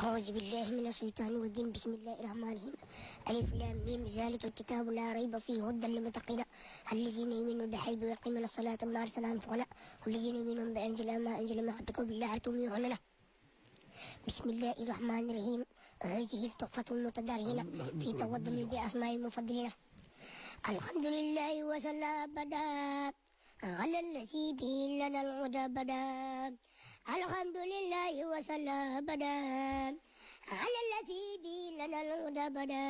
أعوذ بالله من الشيطان الرجيم. بسم الله الرحمن الرحيم. ألف لام ميم ذلك الكتاب لا ريب فيه هدى للمتقين الذين يؤمنون بالغيب ويقيمون الصلاة ومما رزقناهم ينفقون والذين يؤمنون بأنزل ما أنزل من ربك وبالآخرة هم يوقنون. بسم الله الرحمن الرحيم. هذه تحفة المتدارسين في تفضل بأسماء المفضلين. الحمد لله وصلى أبدا على الذي به لنا الهدى بدا. الحمد لله وصلى أبدا على الذي به لنا الهدى بدا.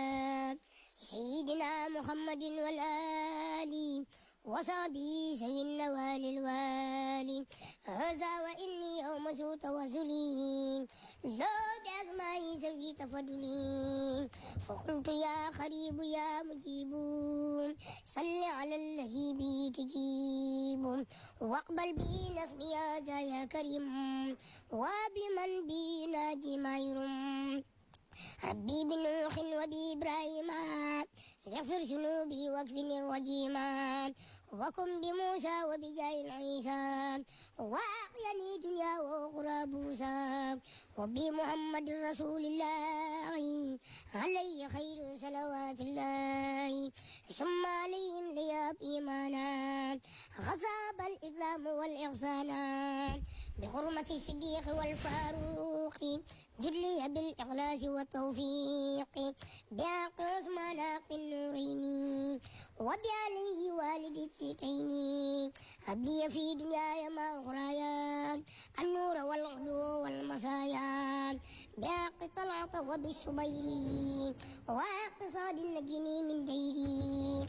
سيدنا محمد والآل وصحبه ذوي النوال الوالي. هذا وإني يوم ذو توسلي لا بأسماء ذوي تفضلي. فقلت يا قريب يا مجيب صل على الذي به تجيب واقبل به نصبي هذا يا كريم وابل من به ناجي ما يرم. ربي بنوح وبإبراهيم يغفر ذنوبي واكفني الرجيم وكن بموسى وبجاهل عيسى وأحيني دنيا وأخرى بوسى وبمحمد رسول الله عليه خير صلوات الله ثم عليهم لياب إيمانا غصاب الإسلام والإحسان بحرمة الصديق والفاروق جلي بالإخلاص والتوفيق بحق عثمان النورين وبعليه والد الشيطين. أبلي في دنياي ما أخرايا النور والغلو والمسايا بحق طلعت وبالسبيل وحق صاد النجني من ديري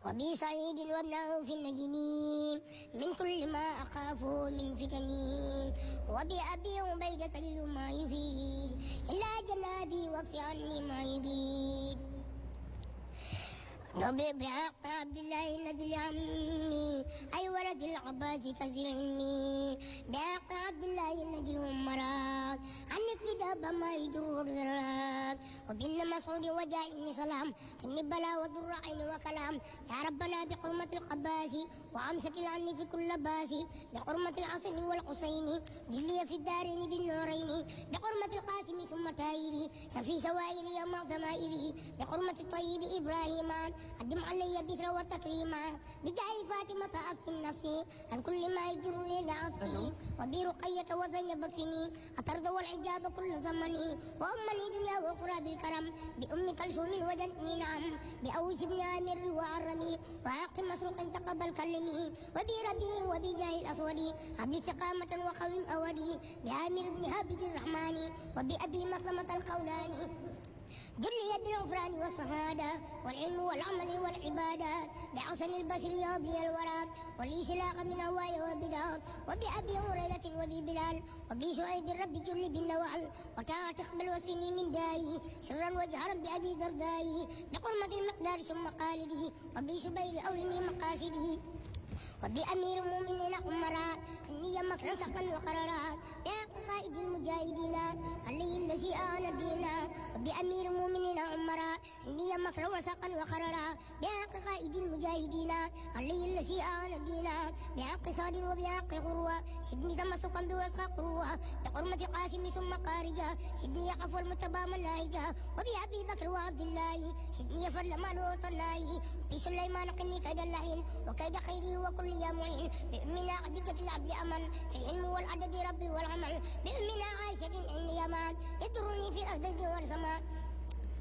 وبي سعيد وابنه في النجني من كل ما أخافه من فتني وبأبي عبيدة ما يفيد إلا جنابي واكف عني ما يبيد. بحق عبد الله نجل عمي أي ولد العباس كثير علمي بحق عبد الله نجل أمرا عنك كتاب ما يدور ذراب وبن مسعود وجائني سلام إني بلا ودر عين وكلام يا ربنا بحرمة القباس وعمسة العن في كل باس بحرمة الحسن والحسين جلي في الدارين بالنورين بحرمة القاسم ثم تايري سفي سوائري يوم ضمائري بحرمة الطيب إبراهيم قدم علي بسر وتكريما بجاه فاطمة أفسي نفسي عن كل ما يجرني لعفسي وبرقية وزينب اكفني أطرد والحجاب كل زمني وأمني دنيا وأخرى بالكرم بأم كلثوم وجدني نعم بأوس بن عامر وعرمي وعقد مسروق تقبل كلمي وبربي وبجاه الأسود أبي استقامة وقوم أودي بعامر بن هابد الرحمن وبأبي مسلمة القولاني جلي بالغفران والصهادة والعلم والعمل والعبادة بحسن البصر يبلي الورى ولي سلاق من هواي وبدع وبأبي هريرة وبي بلال وبي شعيب الرب جل بالنوال وتعالى تقبل وسني من داي سرا وجهرا بأبي درداي بقرمة المقدار ثم قالده وبي شبيل أولني مقاصده وبأمير المؤمنين عمرا النية مكرا سقا وقررا قائد المجاهدين علي الذي آن الدين وبأمير المؤمنين عمرا النية مكرا وسقا وقررا بحق قائد المجاهدين علي الذي آن الدين بحق صاد وبحق غروة سدني تمسكا بوسق قروة بحرمة قاسم ثم قارجا سدني يقف المتبى مناهجا وبأبي بكر وعبد الله سدني يفرلمان وطناي بسليمان قني كيد اللعين وكيد خيره وكل يا معين بأمنا عبدة العبد أمن في العلم والأدب ربي والعمل بأمنا عائشة عند يمان يدرني في الأرض والسماء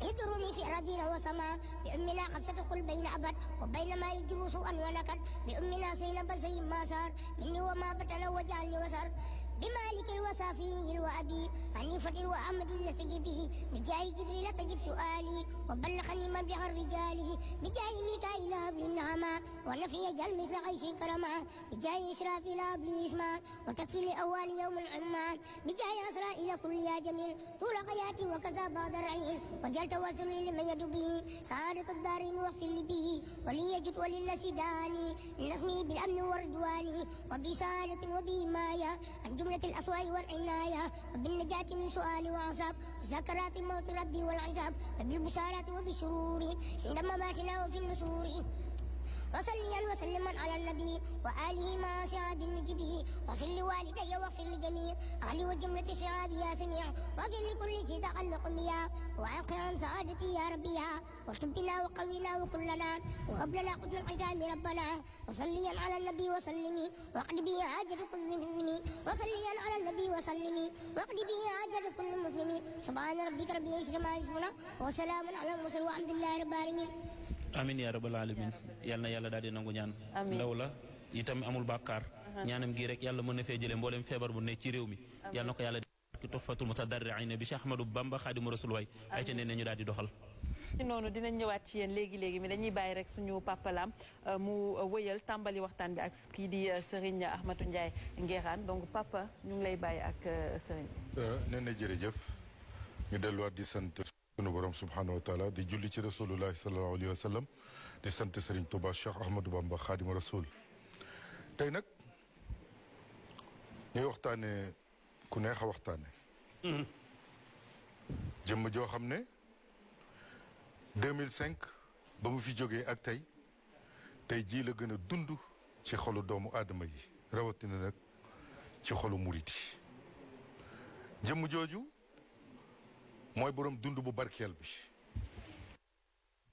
يدرني في أراضينا وسماء بأمنا خمسة قل بين أبد وبينما يجر سوءا ونكد بأمنا زينب زي ما صار مني وما بطل وجعلني وسر بمالك الوصافي وأبي حنيفة وأحمد النسجبي بجاه جبريل تجب سؤالي وبلغني مبلغ الرجال بجاه ميكائيل هب النعمة ونفي يجعل مثل عيش الكرمة بجاه إسرافيل هب لي اسما وتكفي لأوان يوم العلمان بجاه إسرائيل كل يا جميل طول حياتي وكذا بعد رعيل وجل توازني لمن يدعو به سعادة الدارين واغفر لي به ولي يجد وللذي داني لنسمي بالأمن والرضوان وبسعادة وبهماية عن جملة الأسواء والعناية وبالنجاة من سؤال وعذاب وسكرات الموت ربي والعذاب وبالبشارات وبالسرور عند مماتنا وفي النشور وصليا وسلما على النبي وآله مع سعاد النجبي واغفر لوالدي واغفر لجميع أهلي وجملة شعابي يا سميع واغفر لكل ذي تعلق بيا وأعق عن سعادتي يا ربي واكتب بنا وقوينا وكلنا وهب لنا قدم الختام ربنا وصليا على النبي وسلمي واقض به حاجة كل مسلم وصليا على النبي وسلمي واقض به حاجة كل مسلم سبحان ربك رب العزة عما يصفون وسلام على المرسلين والحمد لله رب العالمين. amin ya rabbal alamin yal na yàlla daal di nangu ñaan ndaw la itam amul bàkkaar ñaanam gi rek yàlla mën na fee jële mboolem feebar bu ne ci réew mi yal na ko yàlla ki tuhfatul mutadarri'in bi Cheikh Ahmadou Bamba Khadimu Rasul way ay ca ne ñu daal di doxal ci noonu dinañ ñëwaat ci yéen léegi mi dañuy bàyyi rek suñu papalaam mu wëyal tàmbali waxtaan bi ak kii di Serigne Ahmadou Ndiaye Nguérane donc papa ñu ngi lay bàyyi ak Serigne nee na jërëjëf ñu delluwaat di sant sunu borom subhanahu wa taala di julli ci rasulullahi sallallahu alayhi wa sallam di sant Serigne Touba Cheikh Ahmadou Bamba Khadimu Rasul tey nag ñuy waxtaane ku neex a waxtaane jëmm joo xam ne 2005 ba mu fi jógee ak tey jii la gën a dund ci xolu doomu aadama yi rawatina nag ci xolu murit yi jëmm jooju mooy boroom dund bu barkeel bi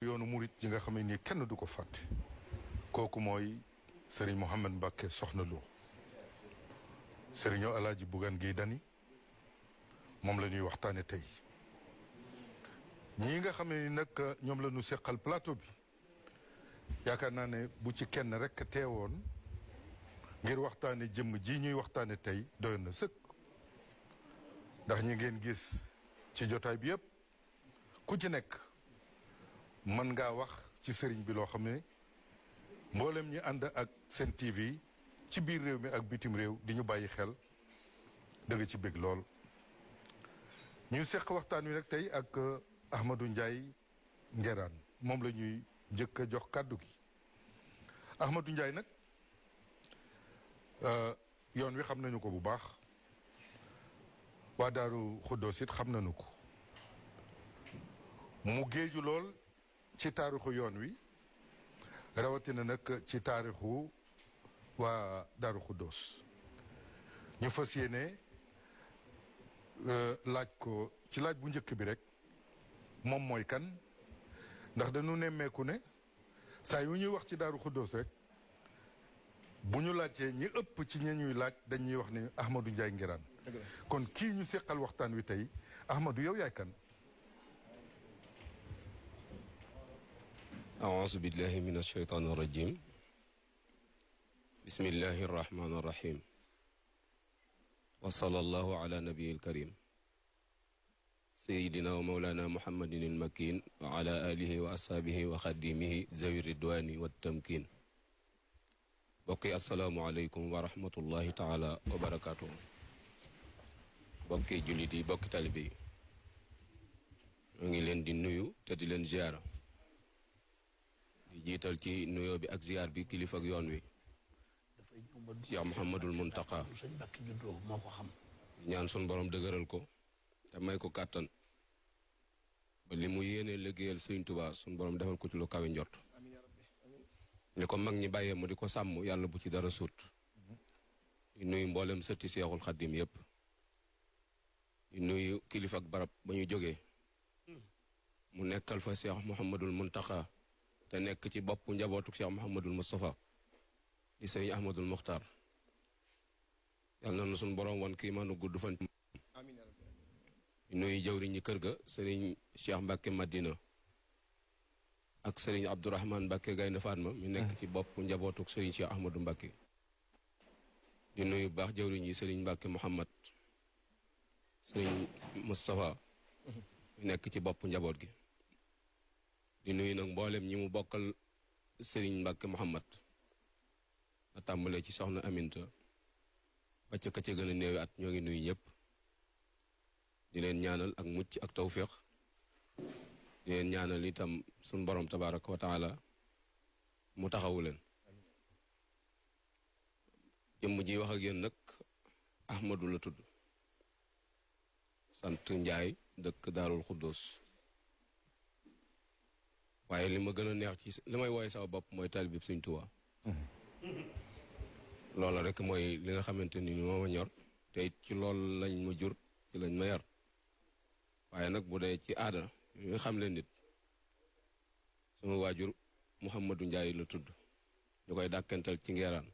yoonu murit yi nga xam ne nii kenn du ko fàtte kooku mooy Serigne Mohamed Mbacké Soxna Lo Serigne Alaaji Bougane Gueye Dany moom la ñuy waxtaane tey ñii nga xam ne ni nag ñoom la ñu seqal plateau bi yaakaar naa ne bu ci kenn rek teewoon ngir waxtaane jëmm ji ñuy waxtaane tey doyoon na sëkk ndax ñi ngeen gis ci jotaay bi yëpp ku ci nekk mën ngaa wax ci sëriñ bi loo xam ne mboolem ñi ànd ak seen TV ci biir réew mi ak bitim réew di ñu bàyyi xel dëgg ci bég lool ñu seq waxtaan wi nag tey ak Ahmadou Ndiaye Nguérane moom la ñuy njëkk a jox kàddu gi Ahmadou Ndiaye nag yoon wi xam nañu ko bu baax waa Daaru Xuddoos it xam nañu ko mu géeju lool ci taarixu yoon wi rawatina nag ci taarixu waa Daaru Xuddoos ñu fas yéene laaj ko ci laaj bu njëkk bi rek moom mooy kan ndax dañu nemmeeku ne saa yu ñuy wax ci Daaru Xuddoos rek bu ñu laajtee ñi ëpp ci ñi ñuy laaj dañuy wax ne Ahmadou Ndiaye Nguérane kon kii ñu seqal waxtaan wi tey Ahmadou yow yaay kan أعوذ بالله من الشيطان الرجيم بسم الله الرحمن الرحيم وصلى الله على نبي الكريم سيدنا ومولانا محمد المكين وعلى آله وأصحابه وخديمه ذوي الرضوان والتمكين بقي السلام عليكم ورحمة الله تعالى وبركاته بقي جلدي بقي طالبي ngi leen di nuyu te di leen ziara di jiital ci nuyoo bi ak ziar bi kilifa ak yoon wi Cheikh Mouhamadul Muntaka ñaan sun borom dëgëral ko te may ko kàttan ba li mu yéene liggéeyal Sëriñ Tuubaa sun borom defal ko ci lu kawe njort ni ko mag ñi bàyyee mu di ko sàmm yàlla bu ci dara suut di nuyu mboolem sëtti Seexul Xaddim yépp di nuyu kilifa ak barab ba ñu jógee mu nekkal fa Cheikh Mouhamadul Muntaka te nekk ci bopp njabootu Cheikh Mouhamadul Moustapha di sëriñ Ahmadul Muxtaar yàlla na suñu borom wan kii manu gudd fan nuyu jëwriñ ñi kër ga sëriñ Cheikh Mbacke Madina ak sëriñ Abdourahman Mbacke Gaynde Fatma mi nekk ci bopp njabootuk sëriñ Cheikh Ahmadou Mbacke di nuyu baax jëwriñ yi sëriñ Mbacke Mouhamad sëriñ Moustapha mi nekk ci bopp njaboot gi di nuyu nag mboolem ñi mu bokkal sëriñ Mbacke Mouhamad a tàmbalee ci soxna Aminta ba ca ka ca gën a néewi at ñoo ngi nuyu ñëpp di leen ñaanal ak mucc ak tawféex di leen ñaanal itam suñ borom tabaraka wa taala mu taxawu leen jëmm ji wax ak yéen nag Ahmadou la tudd sant Njaay dëkk Daarul Xuddoos waaye li ma gën a neex ci li may wooye sama bopp mooy taalibe Sëñ Tuubaa loola rek mooy li nga xamante ni moo ma ñor te it ci loolu lañ ma jur ci lañ ma yar waaye nag bu dee ci aada yi nga xam leen nit sama waajur Mouhamadou Ndiaye la tudd ñu koy dàkkantal ci Ngeeraan